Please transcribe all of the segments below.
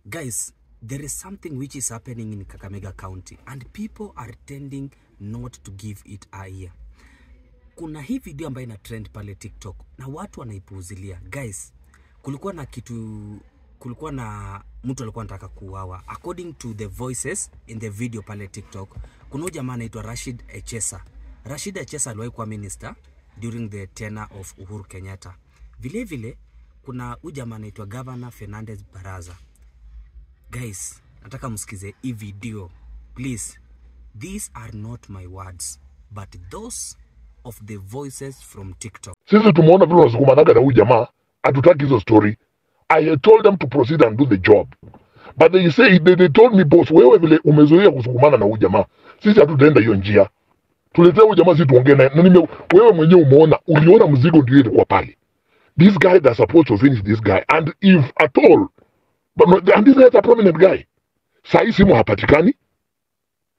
Guys, there is something which is happening in Kakamega County and people are tending not to give it a ear. Kuna hii video ambayo ina trend pale TikTok na watu wanaipuuzilia. Guys, kulikuwa na mtu alikuwa anataka kuuawa. According to the voices in the video pale TikTok, kuna jamaa anaitwa Rashid Echesa. Rashid Echesa aliwahi kuwa minister during the tenure of Uhuru Kenyatta. Vile vile kuna jamaa anaitwa Governor Fernandez Baraza. Guys, nataka msikize hii video. Please, these are not my words, but those of the voices from TikTok. Sisi tumeona vile wanasukumanaga na huyu jamaa, hatutaki hizo story. I told them to proceed and do the job. But they say, they told me, boss, wewe vile umezoea kusukumana na huyu jamaa, sisi hatutaenda hiyo njia. Tuletee huyu jamaa sisi tuongee naye. Na wewe mwenyewe umeona, uliona mzigo ndio ilikuwa pale. This guy that's supposed to finish this guy, and if at all, but and this guy is a prominent guy. Sahi simu hapatikani.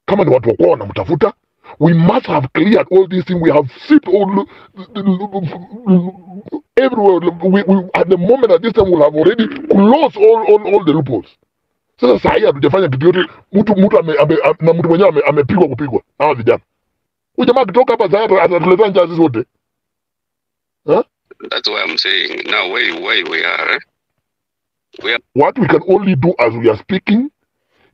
Kama ni watu wako wanamtafuta, we must have cleared all these things. We have sipped all everywhere. We at the moment at this time we'll have already closed all the loopholes. Sasa sahi hatujafanya kitu yote. Mtu na mtu mwenyewe amepigwa kupigwa. Hawa vijana. Huyu jamaa akitoka hapa sasa atatuletea njaa sisi wote. Huh? That's why I'm saying now where we are. We are. What we can only do as we are speaking,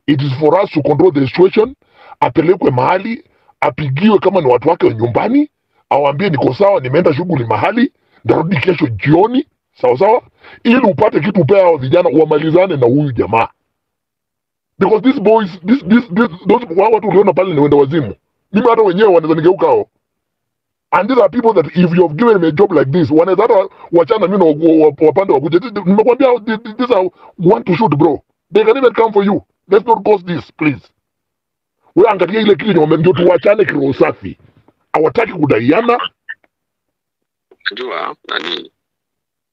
it is for us to control the situation. Apelekwe mahali, apigiwe kama ni watu wake wa nyumbani, awaambie niko sawa, nimeenda shughuli mahali, ndarudi kesho jioni, sawa sawa, ili upate kitu upea hao vijana wamalizane na huyu jamaa. Because these boys, this those watu uliona pale ni wenda wazimu. Mimi hata wenyewe wanaweza nigeuka hao. And these are people that if you have given them a job like this, wanaweza hata wachana mimi na wapande wakuje. Nimekwambia these are want to shoot, bro. They can even come for you. Let's not cause this, please. Wewe angalia ile kitu ndio tuwachane kiroho safi. Hawataki kudaiana. Unajua nani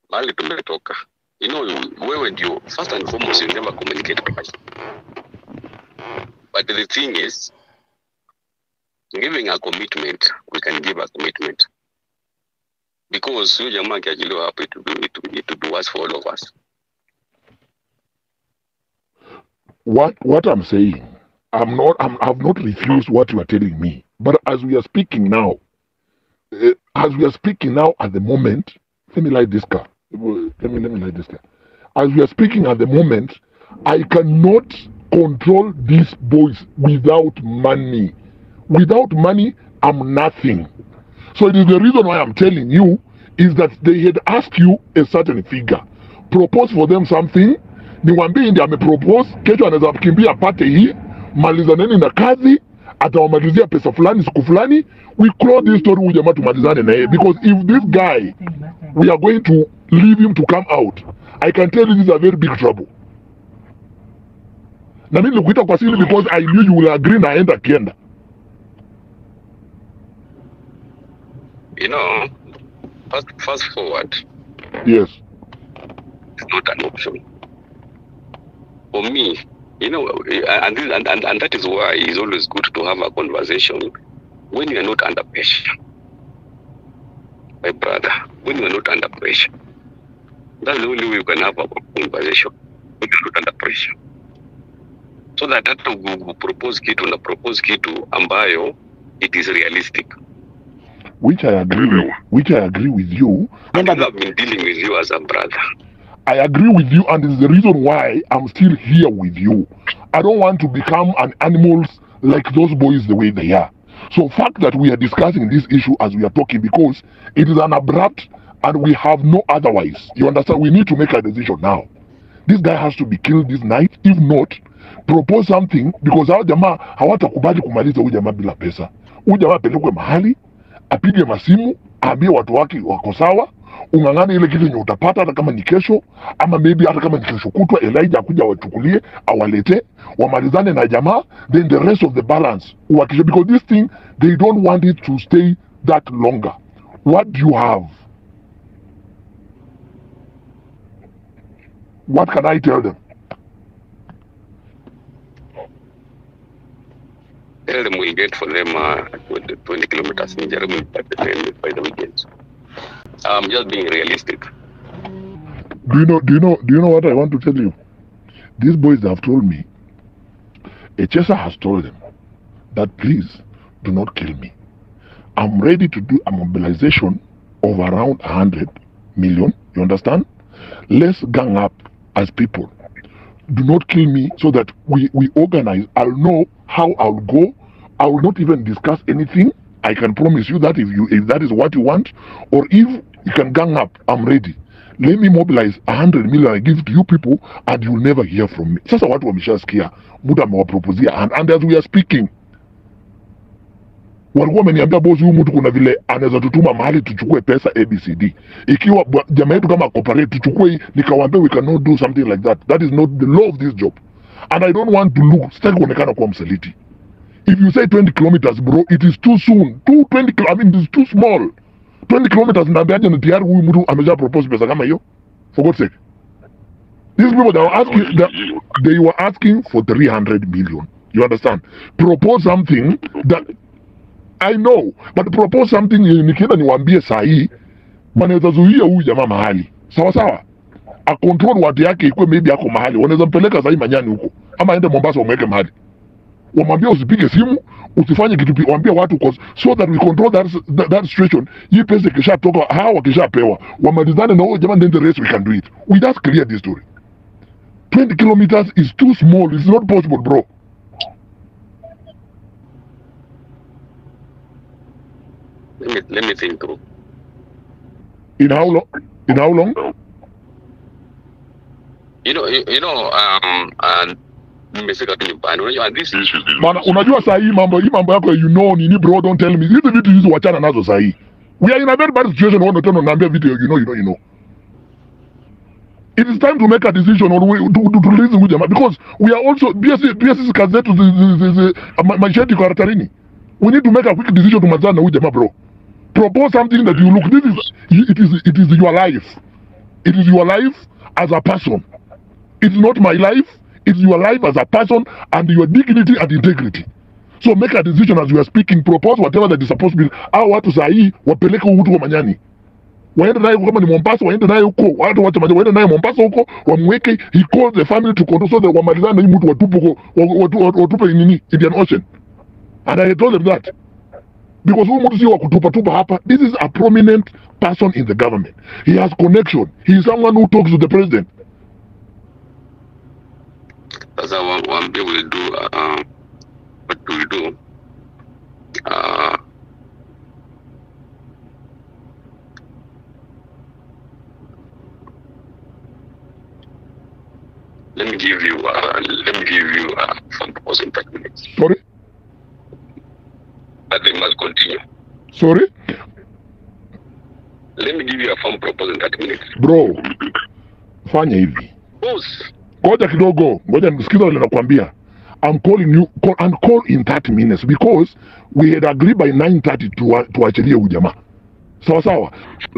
bali tumetoka. You know, wewe ndio first and foremost you never communicate properly. But the thing is, giving a commitment, we can give a commitment. Because huyu jamaa akiachiliwa hapo it will be worse for all of us. What I'm saying, I've not refused what you are telling me. But as we are speaking now, at the moment, let me light this car. Let me light this car. As we are speaking at the moment, I cannot control these boys without money. Without money, I'm nothing. So it is the reason why I'm telling you is that they had asked you a certain figure. Propose for them something. Niwaambie ndiye amepropose, kesho anaweza kukimbia apate hii, malizaneni na kazi, atawamalizia pesa fulani siku fulani. We close this story, huyu jamaa tumalizane na yeye. Because if this guy, we are going to leave him to come out, I can tell you this is a very big trouble. Na mimi nilikuita kwa siri because I knew you will agree na aenda kienda. You know, fast forward. Yes. It's not an option. For me, you know, and that is why it's always good to have a conversation when you are not under pressure. My brother, when you are not under pressure. That's the only way you can have a conversation, when you are not under pressure. So that hata propose kitu na propose kitu ambayo it is realistic. Which I agree with you. And I've been dealing with you as a brother. I agree with you, and it's the reason why I'm still here with you. I don't want to become an animal like those boys the way they are. So fact that we are discussing this issue as we are talking, because it is an abrupt and we have no otherwise. You understand? We need to make a decision now. This guy has to be killed this night. If not, propose something, because hao jamaa hawatakubali kumaliza huyu jamaa bila pesa. Huyu jamaa apelekwe mahali, apige masimu, aambie watu wake wako sawa, ungangane ile kitu yenye utapata hata kama ni kesho, ama maybe hata kama ni kesho kutwa, Elijah akuja wachukulie, awalete, wamalizane na jamaa, then the rest of the balance uhakikishe, because this thing, they don't want it to stay that longer. What do you have? What can I tell them? Tell them we'll get for them 20 kilometers in Jeremy by the weekend. I'm just being realistic. Do you know what I want to tell you? These boys have told me, Echesa has told them that please do not kill me. I'm ready to do a mobilization of around 100 million. You understand? Let's gang up as people. Do not kill me so that we organize. I'll know how I'll go. I will not even discuss anything. I can promise you that if that is what you want, or if you can gang up, I'm ready. Let me mobilize 100 million I give to you people and you'll never hear from me. Sasa watu wameshasikia muda amewaproposia and as we are speaking walikuwa wameniambia boss, huyu mtu kuna vile anaweza tutuma mahali tuchukue pesa ABCD. Ikiwa jamaa yetu kama cooperate tuchukue hii, nikawaambia we cannot do something like that. That is not the law of this job. And I don't want to look, sitaki kuonekana kuwa msaliti. If you say 20 kilometers bro, it is too soon. 20, I mean, it is too small. 20 kilometers naambiaje na tayari huyu mtu amesha propose pesa kama hiyo? For God's sake. These people they were asking for 300 million. You understand? Propose something that I know, but propose something nikienda niwaambie saa hii wanaweza zuia huyu jamaa mahali. Sawa sawa. A control watu yake ikuwe maybe yako mahali. Wanaweza mpeleka saa hii Manyani huko ama aende Mombasa wamweke mahali. Wamwambie usipige simu, usifanye kitu, waambie watu cause, so that we control that situation. Hii pesa ikishatoka, hawa wakishapewa, wamalizane na huyo jamaa, then the rest we can do it. We just clear this story. 20 kilometers is too small. It's not possible, bro. Let me think through. In how long? In how long? You know, nimefika tu nyumbani. Unajua this Bana, unajua saa hii mambo yako you know nini bro, don't tell me. Hizi vitu hizi wachana nazo saa hii. We are in a very bad situation. Wewe tena unaambia vitu you know, you know, you know. It is time to make a decision or we, to release huyu jamaa because we are also pia sisi kazi zetu maisha yetu iko hatarini. We need to make a quick decision tumalizane na huyu jamaa bro. Propose something that you look, this is it is your life. It is your life as a person. It's not my life. It's your life as a person and your dignity and integrity. So make a decision as you are speaking. Propose whatever that is supposed to be. Hao watu saa hii wapeleke huyu mtu kwa Manyani. Waende naye huko kama ni Mombasa, waende naye huko. Watu wache Manyani, waende naye Mombasa huko, wamweke. He calls the family to control so that wamalizane na hii mtu watupe huko, watupe nini Indian Ocean. And I told them that. Because huyu mtu sio wa kutupa tupa hapa. This is a prominent person in the government. He has connection. He is someone who talks to the president. Sasa waambie will do what we do. Let me give you some pause in 30 minutes. Sorry? But they must continue. Sorry? Let me give you a firm proposal in 30 minutes. Bro, fanya hivi. Boss, Ngoja kidogo, ngoja nisikize vile nakwambia. I'm calling you call, and call in 30 minutes because we had agreed by 9:30 to tuachilie huyu jamaa. Sawa sawa.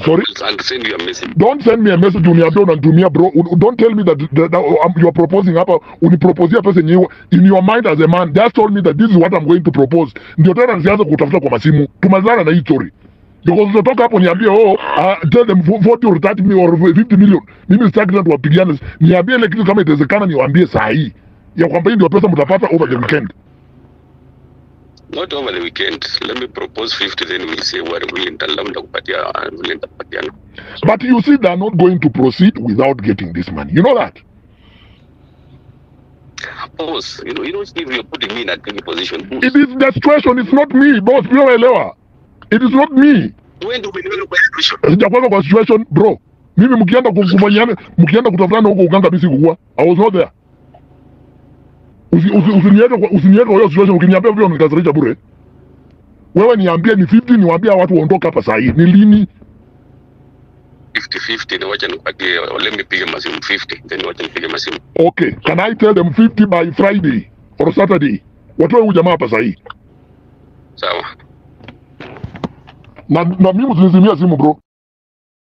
Sorry? And send you a message. Don't send me a message uniambie unanitumia bro. Don't tell me that you are proposing hapa uniproposia pesa yenyewe in your mind as a man. Just tell me that this is what I'm going to propose. Ndio tena nisianze kutafuta kwa masimu. Tumalizana na hii story. Because utatoka hapo niambie oh, tell them 40 or 30 million or 50 million. Mimi sitaki tena tuwapigane. Niambie ile kitu kama itawezekana niwaambie saa hii. Ya kwamba hii ndio pesa mtapata over the weekend. Not over the weekend. Let me propose 50, then we'll see where vile nitakupatia vile nitapatiana. But you see they are not going to proceed without getting this money. You know that? Boss, you know, Steve, you're putting me in a tricky position. Boss. It is the situation, it's not me, boss. Pia uelewa. It is not me. Wewe ndio umeniweka kwa situation. Sijakuweka kwa situation bro. Mimi mkienda kufanyana, mkienda kutafutana huko Uganda mimi sikuwa. I was not there. Usiniweke kwa hiyo situation ukiniambia vile unanikasirisha bure. Wewe niambie ni 50 niwaambie watu waondoke hapa saa hii. Ni lini? 50 50 ni wacha nikupatie, let me pige masimu 50, then wacha nipige masimu. Okay, can I tell them 50 by Friday or Saturday? Watoe huyu jamaa hapa saa hii. Sawa. Na mimi usinizimia simu bro.